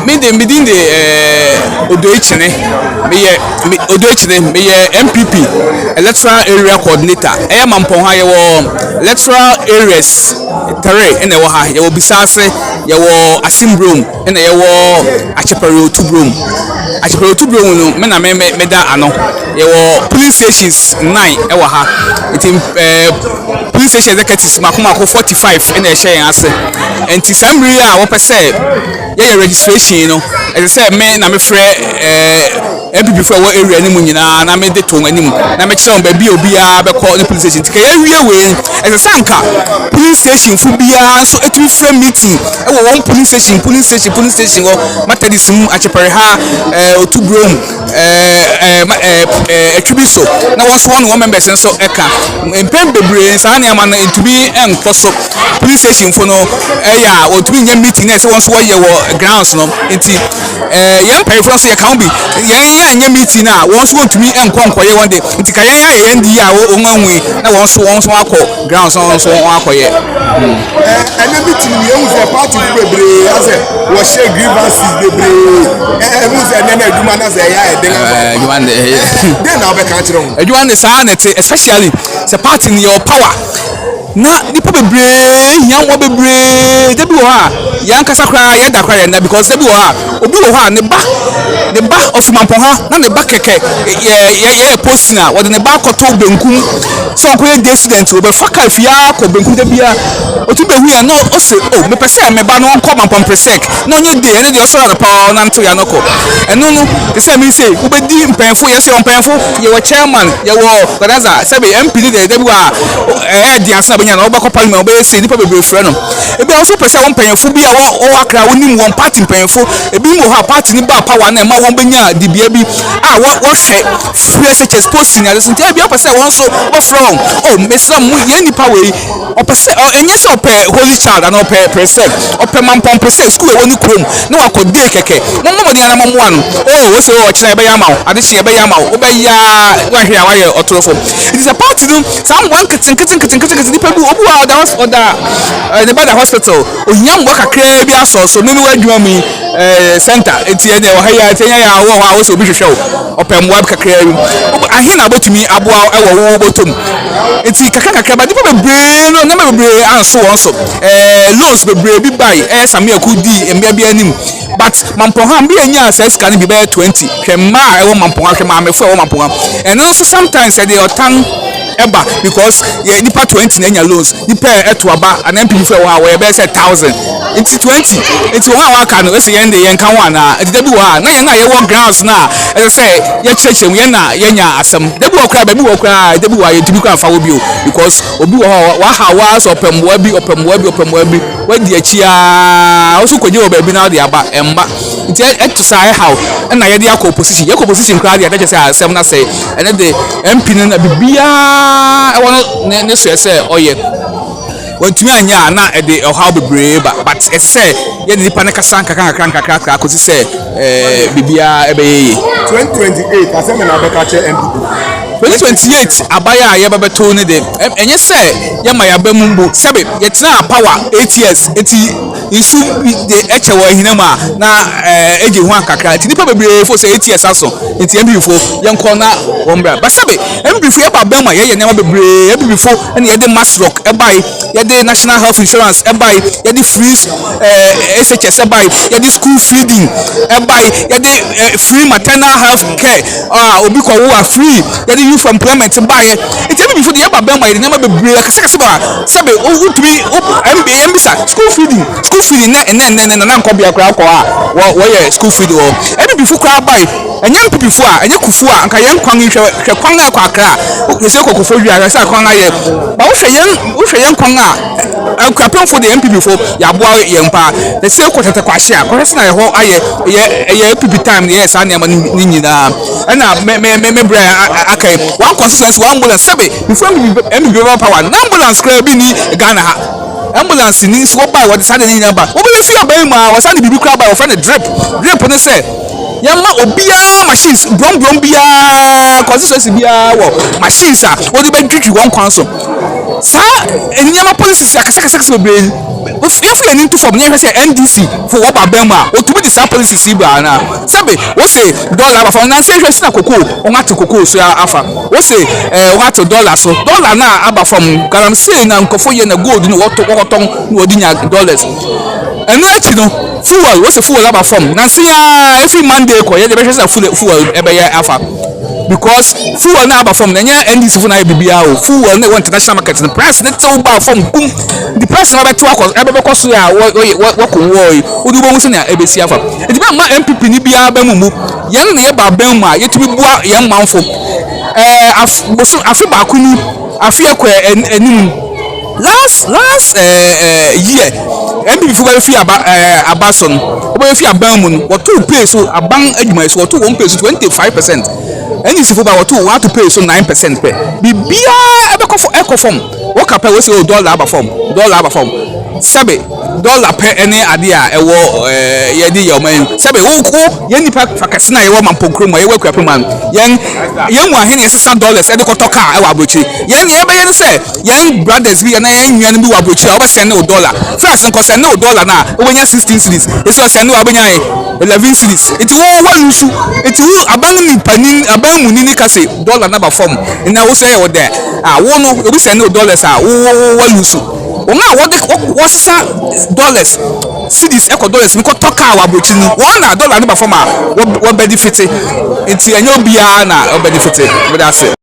Me de me din de Odoi Kyene. Meyɛ me Odoi Kyene, meyɛ NPP Electoral Area Coordinator. Ɛyɛ Mampɔn ha yɛwɔ electoral areas three ɛna ɛwɔ ha. Yɛwɔ Bisaase, yɛwɔ Asimbrom, ɛna yɛwɔ Akyepɛre Otubrom. Akyepɛre Otubrom no me na me me meda ano. Yɛwɔ polling stations nine ɛwɔ ha. Nti polling station executives mako mako 45 ɛna ɛhyɛ yɛn ase. Nti saa mmiri a wɔpɛ sɛ yɛyɛ registration no, ɛsɛ sɛ me na mefrɛ NPP fo a ɛwɔ area no mu nyinaa na mede to wɔn anim na mekyerɛ wɔn baabi a obiara bɛkɔ ne polling station. Nti ka yɛawie wei, ɛsɛ sɛ anka polling station fo biara nso etumi frɛ meeting ɛwɔ wɔn polling station, polling station, polling station hɔ, Methodist mu, Akyepɛre ha, Otubrom, ɛɛ ɛɛ ɛɛ Atwibi so, na wɔn nso wɔn ne wɔn members nso ɛka. Mpɛn bebree saa nneɛma no ntumi nkɔ so. Polling station fo no ɛyɛ a wɔntumi nyɛ meeting na ɛsɛ wɔn nso wɔyɛ wɔ grounds no. Nti yɛn mpanyinfoɔ nso yɛka ho bi. Yɛn yɛn anyɛ meeting a, wɔn nso wɔntumi nkɔ nkɔyɛ wɔn de. Nti ka yɛn ayɛ yɛn di a wɔn ahu yi na wɔn nso akɔ grounds na wɔn nso wɔn akɔyɛ. Ɛnɛ meeting ni ehu sɛ party fo bebree asɛ wɔhyɛ grievances bebree. Ɛhu sɛ ɛnɛ na adwuma na sɛ ɛyɛ ayɛ den ama. Adwuma no de Den na ɔbɛka akyerɛ wɔn? Adwuma no saa na ɛte, especially sɛ party no yɛwɔ power na nipa bebree hia mmoa bebree. Da bi wɔ hɔ a yɛn ankasa koraa yɛda koraa yɛn da, because da bi wɔ hɔ a obi wɔ hɔ a ne ba ɔfi Mampɔn ha na ne ba kɛkɛ yɛ yɛ yɛ posting a wɔde ne ba akɔtɔ Benkum sɛ ɔnkɔyɛ day student. Wɔbɛfa kaa fie akɔ Benkum. Da bia otu bɛhu yɛn na ɔsɛ, "O, mepɛ sɛ me ba no ɔnkɔ Mampɔn Presec na ɔnyɛ day." Ɛno deɛ, ɔsɔrɔ anɔpa ɔnantew yɛn anɔkɔ. Ɛno no te sɛ mi sɛ wobɛdi mpanyinfo yɛ sɛ yɛwɔ mpanyinfo, yɛwɔ chairman, yɛwɔ organizer. Sɛbi MP ne deɛ, da bi wɔ a ɛyɛ di ansa bɛnya na ɔbɛkɔ parliament, ɔbɛyɛ sɛ nipa bebree frɛ no. Ebi a wɔso pɛ sɛ wɔn mpanyinfo bi a wɔwɔ Akra, wɔnim wɔn party mpanyinfo ebi mu wɔ hɔ a party ne ba power na ɛma wɔn bɛnya dibea bi a wɔhwɛ free SHS posting ade so. Nti ebi ɔpɛ sɛ wɔn nso wɔbɛfrɛ wɔn, "O, mesrɛ mo, yɛn nipa wei ɔpɛ sɛ ɛnyɛ sɛ ɔpɛ Holy Child ana ɔpɛ Presec, ɔpɛ Mampɔn Presec school ɛwɔ ne kurom na wakɔ day kɛkɛ. Mo mmɔ mmɔden ana mɔmmoa no." O, wosɛ o, ɔkyena yɛbɛyɛ ama wo, adehye yɛbɛyɛ ama wo, wobɛyɛ a wahwɛ a wayɛ ɔtorofo. Nti sɛ party no saa mmoa nketenkete nketenkete, nipa bi obi wɔ a ɔda ɔda ne ba da hospital, ohia mmoa kakraa bi asɔ so. Mímu adwuma mu yi center eti ɛnɛ wɔ ha yi a eti ɛnyɛ yɛ a wɔ hɔ a wosɛ obi hwehwɛ wo, ɔpɛ mmoa kakraa bi ahe na wobɛtumi aboa ɛwɔ wo bɔtɔm. Nti kakra kakra ba, nipa bebree no, nneɛma bebree anso wɔn so. Loans bebree bi bae, ɛyɛ Samiaku di mmea bi anim, but Mampɔn ha mbea nya saa sika no bi bɛyɛ 20. Hwɛ mmaa a ɛwɔ Mampɔn ha, hwɛ maamefo a ɛwɔ Mampɔn ha. Ɛno nso sometimes ɛde ɔtan ɛba, because yɛ nipa 20 na anya loans, nipa a ɛto aba ana NPP fo ɛwɔ ha wɔyɛ bɛyɛ sɛ 1,000, nti 20, nti wɔn a waka no ɛsɛ yɛn de yɛn ka ho anaa. Nti dabi wɔ ha na yɛn a yɛwɔ grounds na ɛsɛ sɛ yɛkyerɛkyerɛ mu, yɛn na yɛnya asɛm. Dabi wɔ koraa, baabi wɔ koraa, dabi wɔ a yɛntumi koraa nfa wɔ bio, because obi wɔ hɔ waha wa sɛ ɔpɛ mmoa bi, ɔpɛ mmoa bi, ɔpɛ mmoa bi, wadi akyi aa, ɔso kɔgye wɔ baabi na ɔde aba ɛmba. Nti ɛto saa ɛhaw ɛna yɛde akɔ opposition. Yɛkɔ opposition koraa deɛ, ɛkyɛ sɛ asɛm na sɛ ɛne de MP no na biribiara ɛwɔ no ne so, ɛsɛ ɔyɛ wɔntumi anyɛ a na ɛde ɔhaw bebree ba. But ɛsɛ sɛ yɛde nipa no kasa nkakra nkakra nkakra nkakra kɔsi sɛ biribiara ɛbɛyɛ yie. 2028 asɛm na abɛka kyerɛ NPP? 2028 abayɛ a yɛbɛbɛto ne de, ɛnyɛ sɛ yɛma yɛaba mu mbo. Sɛbe yɛtena power 8 years, eti nsu de ɛkyɛ wɔ ahina mu a na egye ho akakra. Nti nipa bebree fo sɛ 8 years aso, nti NPP fo yɛnkɔ na wɔn bra ba. Sɛbe NPP fo yɛba bɛn mu a yɛyɛ nneɛma bebree. NPP fo ɛna yɛde MASLOC ɛbae, yɛde National Health Insurance ɛbae, yɛde free SHS ɛbae, yɛde school feeding ɛbae, yɛde free maternal health care a obi kɔ wo a free, yɛde youth employment baeɛ. Nti NPP fo de yɛba bɛn mu a yɛde nneɛma bebree akɛseakɛse ba. Sɛbe wotumi yɛn bisa school feeding, school feeding nɛ ɛnɛ ɛnɛ ɛnɛ nana nkɔbea koraa kɔ a wɔyɛ school feeding wɔ. NPP fo koraa bae, ɛnyɛ NPP fo a ɛnyɛ Kufu a nka yɛn kwan yi. Hwɛ, hwɛ kwan a ɛkɔ Akra yɛsɛ kɔ Kofo wia, hwɛ sɛ kwan ayɛ ba. Wohwɛ yɛn kwan a akuapemfo de, NPP fo yɛaboa yɛn paa. Ɛsɛ kɔ Tɛtɛ Kwahye a kɔhwɛ sɛ na ɛhɔ ayɛ. Ɛyɛ NPP time yɛyɛ saa nneɛma no nyinaa. Ɛna me brɛ aka yi, one constituency one ambulance. Sɛbe before NPP bɛba power na ambulance koraa bi ni Ghana ha, ambulance ni nso wɔba wɔde saa de ne nyinaa ba. Wɔbɛyɛ fi aban mu a wɔsan de biribi koraa ba, wɔfrɛ no drip. Drip ne sɛ yɛma obiara machines brɔmbrɔm biara, constituency biara wɔ machines a wɔde bɛdwidwi wɔn kwan so. Saa nneɛma policies akɛseakɛse bebree, yɛmfa yɛn ani nto fam na yɛnhwɛ sɛ NDC fo wɔba aban mu a, wɔtumi de saa policies yi ba anaa? Sɛbe wose dɔla aba fam, nansa yi hwɛ sɛnea kokoo, wɔate kokoo so afa. Wose eh, wɔate dɔla so, dɔla no a aba fam, galamsey na nkurɔfo yɛ na gold no wɔtɔ wɔkɔtɔn na wɔde nya dollars. Ɛno akyi no, fuel, wose fuel aba fam, nansa yi ara efi Monday kɔ yɛde bɛhwɛ sɛ fuel ɛbɛyɛ afa. Because fuel no aba fam no, ɛnyɛ NDC fo na ayɛ biribiara o. Fuel no ɛwɔ international market no, price no tew baa fam kum. The price no abɛtew akɔ ɛbɛbɛkɔ so a wɔyɛ wɔkɔ wɔ yi, wode wobɛhu sɛnea ɛbɛsi afa. Nti bɛmma NPP ni biara bɛ mu mu. Yɛn na yɛba abɛn mu a yɛtumi boa yɛn manfo. Ɛɛ af boso afe baako ni afe ɛkɔ anim. Last last ɛɛ year NPP fo bɛfi aba ɛɛ aba so no, wɔbɛfi aban mu no, wɔtoo pay so aban adwumayɛ so wɔtoo wɔn pay so 25%. NDC fo ba wɔtoo wɔn ato pay so 9% pɛ. Biribiara ɛbɛkɔ fam ɛkɔ fam. Wɔka pɛ wɔsi o dɔla aba fam, dɔla aba fam. Sɛbe dɔla pɛ ɛne adeɛ a ɛwɔ ɛɛ yɛde yɛ ɔman yi. Sɛbe wo wo yɛn nipa fa kɛse na yɛwɔ Mampɔnkuro mu a yɛwɔ Akuapem mu a yɛn yɛn mu ahe na yɛsesa dollars ɛde kɔtɔ kaa ɛwɔ aburokyire. Yɛn nea yɛbɛyɛ ne sɛ yɛn brothers bi anaa yɛn nuanom bi wɔ aburokyire a wɔbɛsɛn ne wo dɔla. First nkɔ sɛn ne wo dɔla no a wobɛnya 16 cedis. Esi ɔsɛn ne wo a wobɛnya 11 cedis. Nti wo wa lose. Nti wo aban nipa ni aban mu ni ni ka se dɔla no aba fam na wo sɛ ɛyɛ wo dɛ a wo no obi sɛn ne wo dollars a wo wo wa lose. Wɔn a wɔde wɔsesa dollars cedis ɛkɔ dollars mu kɔtɔ kaa wɔ aburokyire no, wɔn na dɔla no ba fam a wɔ benefit. Nti ɛnyɛ obiara na ɔbenefit. Meda ase.